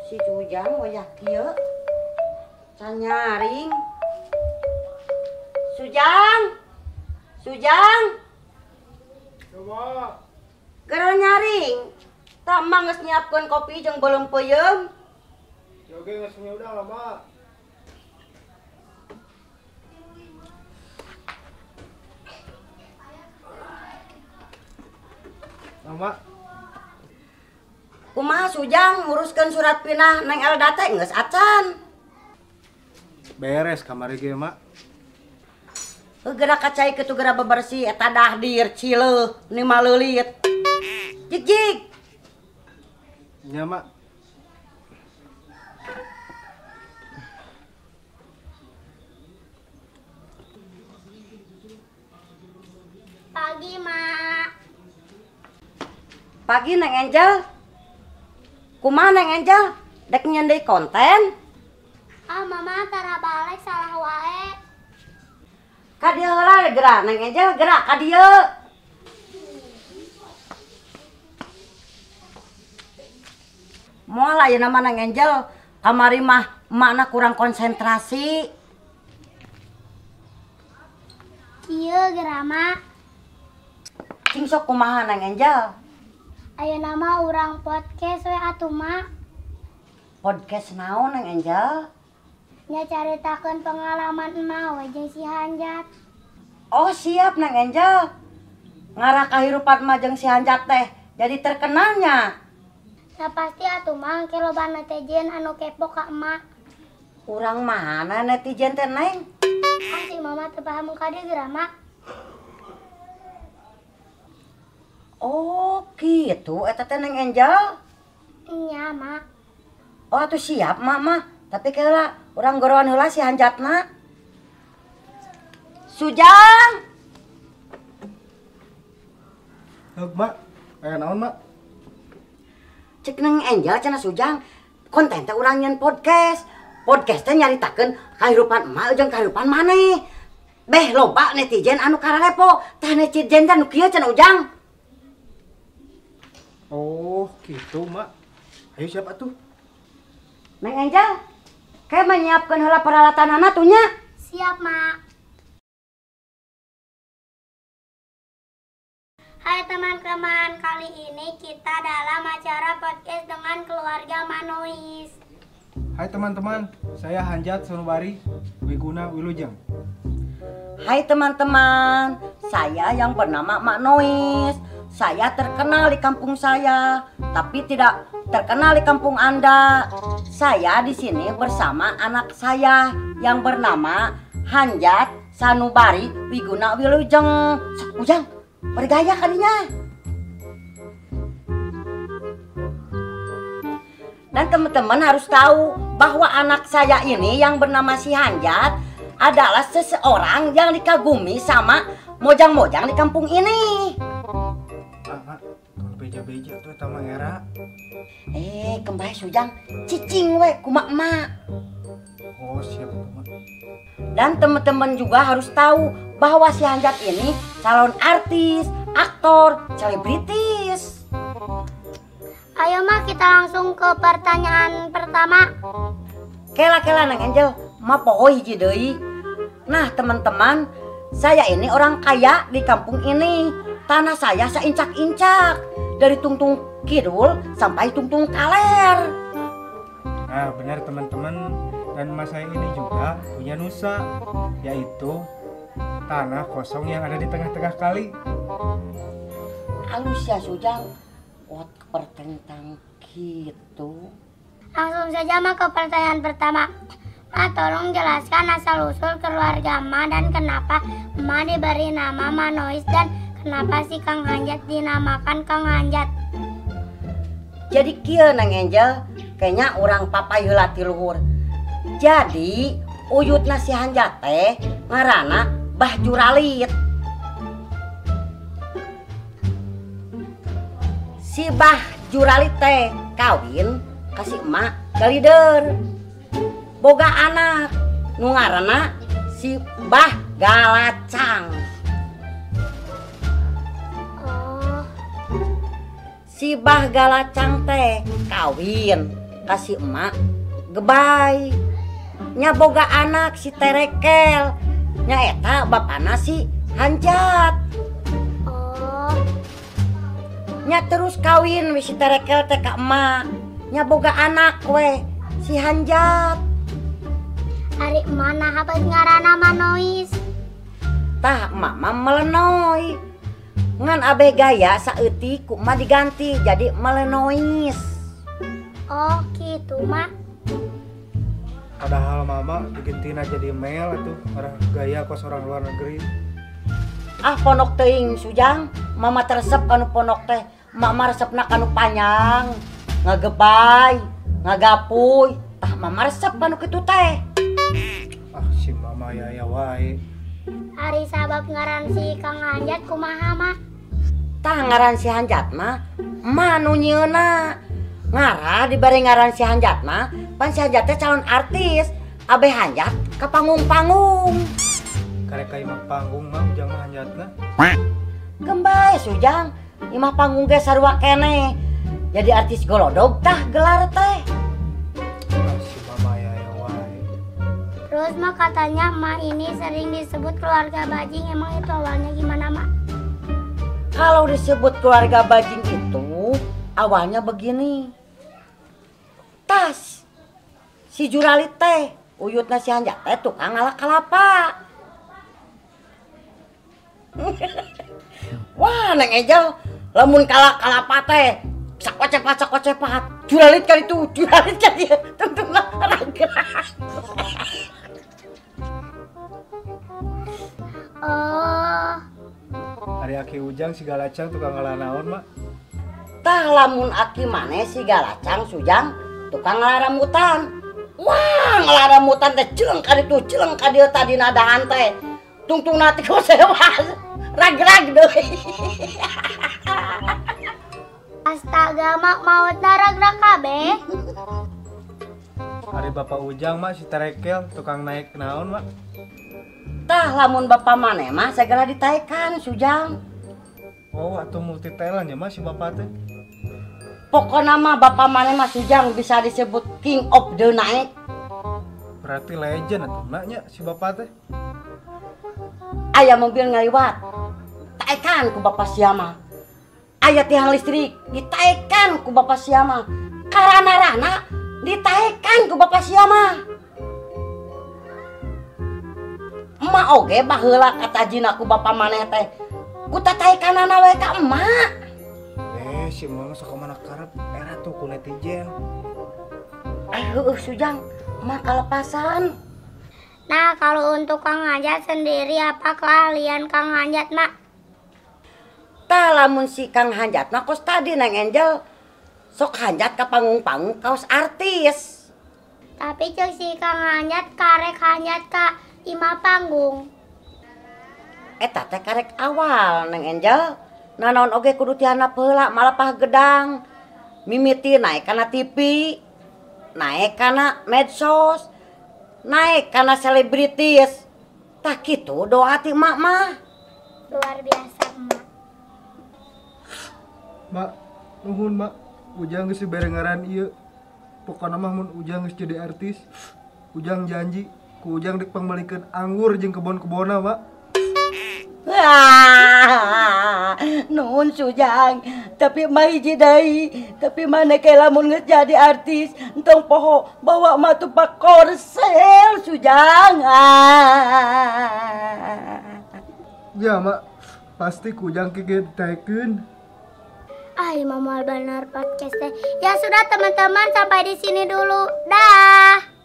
Si Jujang wayah kieu can nyaring. Sujang. Sujang. Coba. Geura nyaring. Tah emang geus nyiapkeun kopi jeung beuleum peuyeum. Oke, geus udah lah, Mak. Mak. Kumaha Sujang nguruskeun surat pindah Neng Elda teh geus acan. Beres kamari ge, Mak. Heuh geura kacai kitu geura bebersih eta dahdir cileuh ni maleulit. Jig-jig. Nya, Mak. Pagi, Mak. Pagi, Neng Angel. Kumaha Neng Angel? Dek nyeun deui konten? Ah, Mama tara balik salah wae. Ka dieu heula geura, Neng Angel geura ka dieu. Moal ayeuna mah Neng Angel, kamari mah emakna kurang konsentrasi. Kieu geura, Mak. Cing sok kumaha Neng Angel? Ayeuna mah urang podcast we atuh, Mak. Podcast naon Neng Angel? Nya caritakeun pengalaman emak we jeung si Hanjat. Oh siap Neng Angel. Ngarah kahirupan emak jeung si Hanjat teh jadi terkenalnya. Nah pasti atuh Mak, engke loba netizen anu kepo ka emak. Urang mana netizen teh Neng? Ah si mama teu paham ka dieu geura, Mak. Oh gitu eta teh Neng Angel? Nya, Mak. Oh atuh siap Mak mah. Tapi keula urang goroan heula si Hanjatna. Sujang. Heug, Mak. Aya naon, Mak? Cek Neng Angel cenah Sujang, konten teh urang nyeun podcast. Podcast teh nyaritakeun kahirupan emak jeung kahirupan maneh. Beh loba netizen anu kararepo. Tah netizen teh nu kieu cenah Ujang. Oh, gitu, Mak. Ayo siap atuh. Neng Angel, kayak menyiapkan heula peralatanana tuh nya. Siap, Mak. Hai teman-teman, kali ini kita dalam acara podcast dengan keluarga Manois. Hai teman-teman, saya Hanjat Sanubari Wiguna Wilujeng. Hai teman-teman, saya yang bernama Mak Nois. Saya terkenal di kampung saya, tapi tidak terkenal di kampung Anda. Saya di sini bersama anak saya yang bernama Hanjat Sanubari Wiguna Wilujeng. Sok Ujang, bergaya kalinya. Dan teman-teman harus tahu bahwa anak saya ini yang bernama si Hanjat adalah seseorang yang dikagumi sama mojang-mojang di kampung ini. Mak, kalau beja-beja tuh eta mah era. Kembali Sujang, cicing we kumaha emak. Oh, siap Mak. Dan teman-teman juga harus tahu bahwa si Hanjat ini calon artis, aktor, selebritis. Ayo Mak, kita langsung ke pertanyaan pertama. Kela-kela Neng Angel, ma poho hiji deui. Nah, teman-teman, saya ini orang kaya di kampung ini. Tanah saya saincak-incak dari tungtung kidul sampai tungtung kaler. Nah, benar teman-teman, dan mas saya ini juga punya nusa, yaitu tanah kosong yang ada di tengah-tengah kali. Halus ya Sujang, wat pertentang gitu. Langsung saja Mak ke pertanyaan pertama. Ma, tolong jelaskan asal-usul keluarga Ma dan kenapa Ma diberi nama Manois dan kenapa si Kang Hanjat dinamakan Kang Hanjat. Jadi kieu Neng Angel, kayaknya orang papai heula ti luhur. Jadi uyutna si Hanjat teh ngaranna Bah Juralit. Si Bah Juralit teh kawin ka si emak Galider. Boga anak nu ngaranna si Bah Galacang. Oh. Si Bah Galacang teh kawin ka si emak Gebay. Nya boga anak si Terekel. Nya eta bapana si Hanjat. Oh. Nya terus kawin we si Terekel teh ka emak. Nya boga anak we si Hanjat. Ari emak naha beut ngaranna Manois? Tah emak mah melenoy. Ngan abeh gaya saeutik ku emak diganti jadi melenois. Oh gitu mak. Padahal mama digantina jadi Mel atuh, arah gaya kos orang luar negeri. Ah ponok teuing Sujang, mama teresep kanu ponok teh. Mama resepna kanu panjang, ngagebay, ngagapuy. Tah mama resep kanu kitu teh. Ah si mama yaya wae. Ari sabab ngaran si Kang Hanjat kumaha mah? Tah ngaran si Hanjat mah emak nu nyieunna. Ngarah dibari ngaran si Hanjat mah, pan si Hanjat teh calon artis. Abeh Hanjat ka panggung-panggung. Karek ka imah panggung mah Ujang mah Hanjatna. Gembay Sujang, imah panggung ge sarua keneh. Jadi artis golodog tah gelar teh. Ah si mama yaya wae. Terus mah katanya emak ini sering disebut keluarga bajing, emang itu awalnya gimana mak? Kalau disebut keluarga bajing itu awalnya begini. Tas si Juralit teh uyutna si Hanjat teh tukang ngalak kalapa. Wah Neng Ejel lamun kalak kalapa teh sakocepat Juralit kali itu Juralit kali tungtungna ranggerak. Oh. Ari aki Ujang si Galacang tukang ngalah naon mak? Tah lamun aki maneh si Galacang Sujang tukang ngalah rambutan. Wah ngalah rambutan teh celeng ka ditu celeng ka dieu tadi nadahan teh. Tungtungna teh kosewas rag-rag deui. Astaga mak mautna rag-rag kabeh. Ari bapak Ujang mak si Terekel tukang naik naon mak? Tah lamun bapak maneh mah segala ditaekan Sujang. Oh atuh multi talent ya mah si bapak teh. Pokokna mah bapak maneh mah Sujang bisa disebut king of the night. Berarti legend atuh nya si bapak teh. Aya mobil ngaliwat, taekan ku bapak sia mah. Aya tiang listrik ditaekan ku bapak sia mah. Karana-rana ditaekan ku bapak sia mah. Emak oge baheula katajina ku bapak maneh teh. Ku tataekanana we ka emak. Si emak sok mana karep era tuh ku netizen. Heueuh Sujang, emak kalepasan. Nah, kalau untuk Kang Hanjat sendiri apa keahlian Kang Hanjat, mak? Tah lamun si Kang Hanjat mah kos tadi Neng Angel sok hanjat ka panggung-panggung kaos artis. Tapi cek si Kang Hanjat karek hanjat ka imah panggung. Eta teh karek awal Neng Angel. Nanaon oge kudu tihanap heula malapah gedang. Mimiti naik kana TV, naik kana medsos, naik kana selebritis. Tah kitu doa ti emak mah. Luar biasa emak. Mak, nuhun mak. Ujang geus dibere ngaran ieu. Pokona mah mun Ujang geus jadi artis, Ujang janji ku Ujang dek pangmeulikeun anggur jeung kebon-kebonna, mak. Wah, nuhun Sujang, tapi mah hiji deui, tapi maneh ke lamun geus jadi artis, entong poho bawa mah tupak korsel Sujang. Ya mak, pasti ku Ujang kege ditaekeun. Ay, mama benar podcast teh. Ya sudah teman-teman, sampai di sini dulu. Dah.